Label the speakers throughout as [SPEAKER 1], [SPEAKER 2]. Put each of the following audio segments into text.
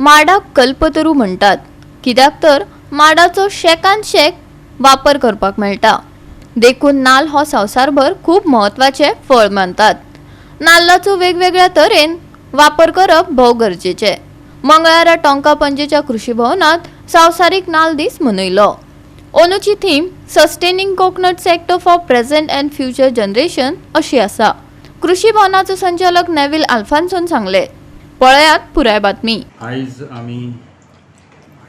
[SPEAKER 1] माडाक कल्पतरू म्हणटात, कित्याक तर माडाचो शेकान शेक वापर करपाक मेळटा. देखून नाल्ल हो संवसारभर खूब म्हत्वाचें फळ मानतात. नाल्लाचो वेगवेगळ्या तरेन वापर करप भोव गरजेचें. मंगळारा टोंका पणजेच्या कृषी भवनात संवसारीक नाल्ल दीस मनयलो. अंदूची theme "Sustaining Coconut Sector for Present and Future Generation" अशी आसा. कृषी भवनाचो संचालक नेविल अल्फान्सोन सांगले. पळयात पुराय बातमी.
[SPEAKER 2] आयज आमी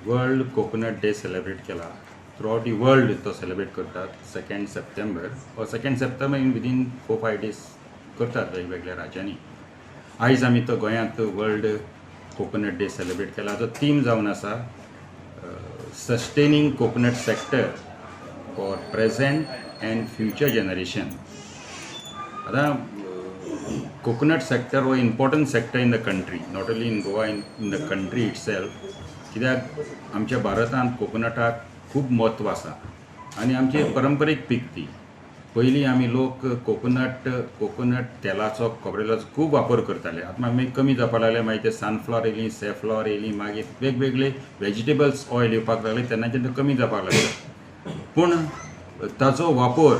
[SPEAKER 2] वर्ल्ड कोकोनट डे सेलिब्रेट केला. थ्रू आवट the world तो सेलिब्रेट करतात 2 September or 2 September, in within 4-5 days करतात वेगवेगळ्या राज्यांनी. आयज आमी तो गोंयांत वर्ल्ड कोकोनट डे सेलिब्रेट केला. जो थीम जावन आसा "Sustaining Coconut Sector for Present and Future Generation". आतां कोकोनट सेक्टर हो important sector in the country, not only in Goa, in the country itself, कित्याक आमच्या भारतांत कोकोनटाक खूब म्हत्व आसा आनी आमची परंपरीक पीक ती. पयलीं आमी लोक कोकोनट तेलाचो, खोबरेलाचो खूब वापर करताले. आतां मागीर कमी जावपाक लागले. मागीर ते सनफ्लावर येयली, सॅफ्लॉवर येयली, मागीर वेगवेगळे वेजिटेबल्स ऑयल येवपाक लागले, तेन्नाच्यान ते कमी जावपाक लागले. पूण ताचो वापर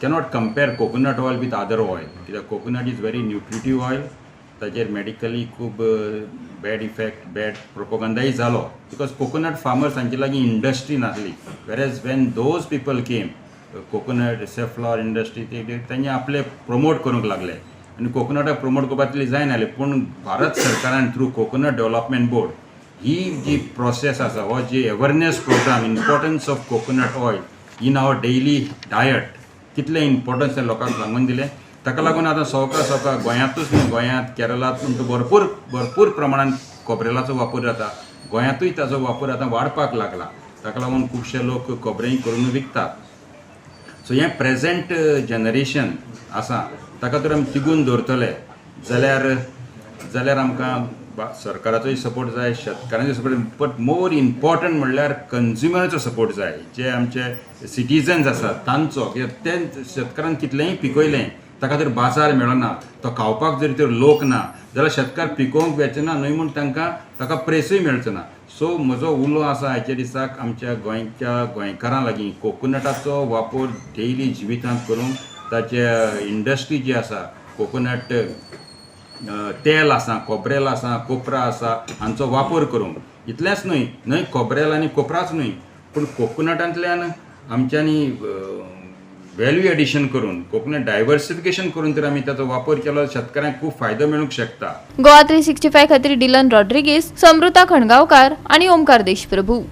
[SPEAKER 2] cannot compare coconut oil with other oil, कित्याक coconut is very nutritive oil. ताचेर मेडिकली खूब बॅड इफेक्ट, बॅड प्रोपोगंदाय जालो, because coconut farmers हांचे लागीं इंडस्ट्री नासली. Whereas when those people came, coconut, safflower industry, ते तेंचे आपले प्रमोट करूंक लागले आनी कोकोनटाक प्रमोट करपाक तितली जायना. पूण भारत सरकारान थ्रू कोकोनट डेव्हलपमेंट बोर्ड ही जी प्रोसेस आसा, हो जी awareness program, importance of coconut oil in our daily diet, कितलें इम्पॉर्टन्स तें लोकांक सांगून दिलें. ताका लागून आतां सवका सवका गोंयांतूच न्हू, गोंयांत, केरळांत पूण भरपूर भरपूर प्रमाणान खोबरेलाचो वापर जाता. गोंयांतूय ताचो वापर आतां वाडपाक लागला. ताका लागून खुबशे लोक खोबरें करून विकतात. सो हें प्रेजेंट जनरेशन आसा, ताका तर आमी तिगून दवरतले जाल्यार आमकां सरकाराचोय सपोर्ट जाय, शेतकारांचो सपोर्ट, बट मोर इम्पॉर्टंट म्हणल्यार कन्ज्युमराचो सपोर्ट जाय, जे आमचे सिटीजन्स आसात तांचो. कित्याक ते शेतकारान कितलेंय पिकयलें, ताका जर बाजार मेळना, तो खावपाक जर तर लोक ना जाल्यार शेतकार पिकोवंक वचना न्हय म्हूण तांकां ताका प्रेसूय मेळचो ना. सो म्हजो उलो आसा आयच्या दिसाक आमच्या गोंयच्या गोंयकारां लागीं, कोकोनटाचो वापर डेली जिवितांत करूंक, ताचे इंडस्ट्री जी आसा, कोकोनट तेल आसा, खोबरेल आसा, कोपरा आसा, हांचो वापर करूंक. इतलेंच न्हय, न्हय खोबरेल आनी कोपराच न्हय, पूण कोकोनटांतल्यान आमच्यांनी व्हॅल्यू एडिशन करून, कोकोनट डायवर्सिफिकेशन करून तर आमी ताचो वापर केलो, शेतकाऱ्यांक खूब फायदो मेळूंक शकता.
[SPEAKER 1] गोवा 365 खातीर डिलन रॉड्रिगीस, समृता खणगांवकार आणि ओमकार देशप्रभू.